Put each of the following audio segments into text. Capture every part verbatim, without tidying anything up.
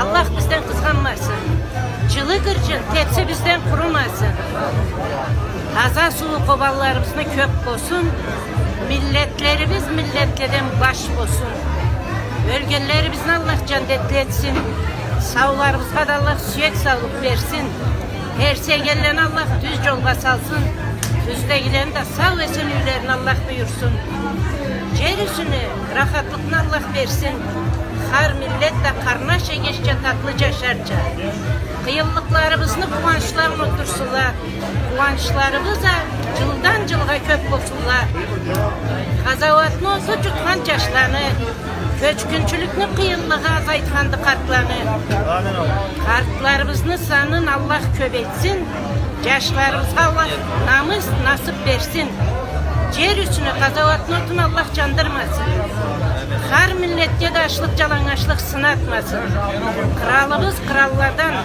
Аллах бизден къызгъанмасын. Джылы гырджын тепсибизден къурумасын. Таза суу къобанларыбызны кёб болсун. Миллетлерибиз миллетледен баш болсун. Ёлгенлерибизни Аллах джандетли этсин. Сауларыбызгъа да Аллах сюек саулукъ берсин. Эрсегенлени Аллах тюз джолгъа салсын. Тюздегилени да сау-эсен юйлерине Аллах буюрсун. Джер юсюне рахатлыкъны Аллах берсин. Хар миллет да къарнаш эгешча, татлы джашарча. Къыйынлыкъларыбызны къууанчла бла унутурсунла. Къууанчларыбыз а джылдан джылгъа кёб болсунла. Къазауатны оту джутхан джашланы, кёчгюнчюлюкню къыйынлыгъы азайтханды къартланы. Къартларыбызны санын Аллах кёбейтсин, джашларыбызгъа Аллах намыс, насыб берсин. Джер юсюне къазауатны отун Аллах джандырмасын. Хар миллетге да ачлыкъ, джалангачлыкъ сынатмасын. Къралыбыз къралладан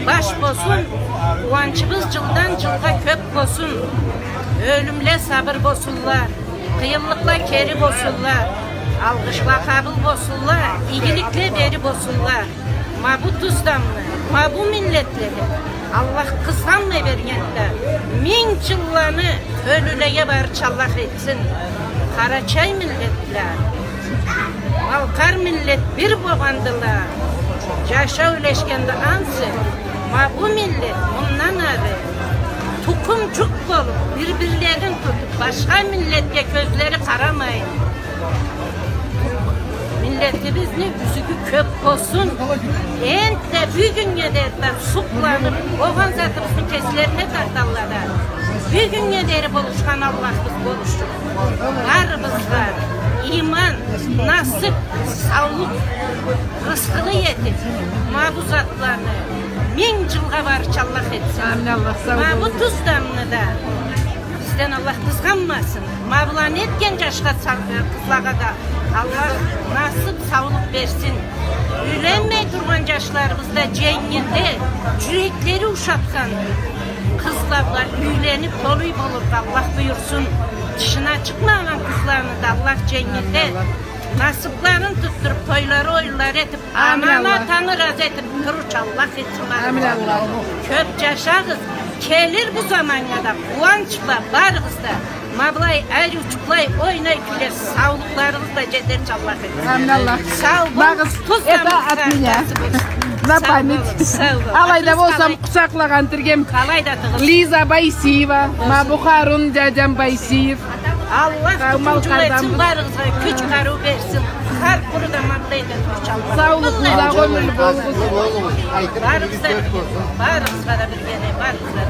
баш болсун, къууанчыбыз джылдан джылгъа кёб болсун. Ёлюмле сабыр болсунла, къыйынлыкъла кери болсунла, алгъышла къабыл болсунла, игиликле бери болсунла. Ма бу тюз дамны, ма бу миллетлени Аллах къызгъанмай бергенди да, минг джылланы кёлюлеге барырча Аллах этсин. Къарачай миллетле, малкъар миллет бир болгъандыла. Джашау юлешгенди ансы, ма бу миллет мындан ары тукъум джукъ болуб, бир-бирлерин тутуб, башха миллетге кёзлери къарамайын. Миллетибизни юзюгю кёб болсун. Энтда бюгюннге дери да сукъланыб, болгъан затыбызны кеслерине тарталла да, бюгюннге дери болушхан Аллахыбыз болушсун. Барыбызгъа иман, насыб, саулукъ, рысхылы этиб, ма бу затланы минг джылгъа барырча Аллах этсин. Амин, Аллах, сау болугъуз. Ма бу тюз дамны да бизден Аллах къызгъанмасын. Ма быланы этген джашха, са-, э, къызлагъа да Аллах насыб, саулукъ берсин. Юйленмей тургъан джашларыбыз да дженгилде, джюреклери ушатхан къызла бла юйлениб, толу юй болургъа Аллах буюрсун. Тышына чыкъмагъан къызланы да Аллах дженгилде насыбларын тутдуруб, тойлары, оюнлары этиб, Амин, Аллах. Ана-атаны разы этиб турурча Аллах этсин барыгъызны. Амин, Аллах. Кёб джашагъыз. Келир бу заманнга да къууанч бла барыгъыз да. Ма былай ариучукълай, ойнай-кюлей, саулукъларыгъыз бла джетерча Аллах этсин. Амин, Аллах. Сау болугъуз. Багъыз, тюз дамыгъызгъа артасы болсун. На память. Сау болугъуз, сау болугъуз. Алайда болсам, къалай? Къучакълагъан этиргем. Къалай да атыгъыз? Лиза Байсиева, ма бу Харун, джаджам Байсиев. Аллах тутумджулу этсин барыгъызгъа, кюч, къарыу берсин. Хар къуру да мадда эте турча Аллах. Саулукъ, узакъ ёмюр болугъуз. Барыгъызгъа да, барыгъызгъа да биргелей, барыгъызгъа да.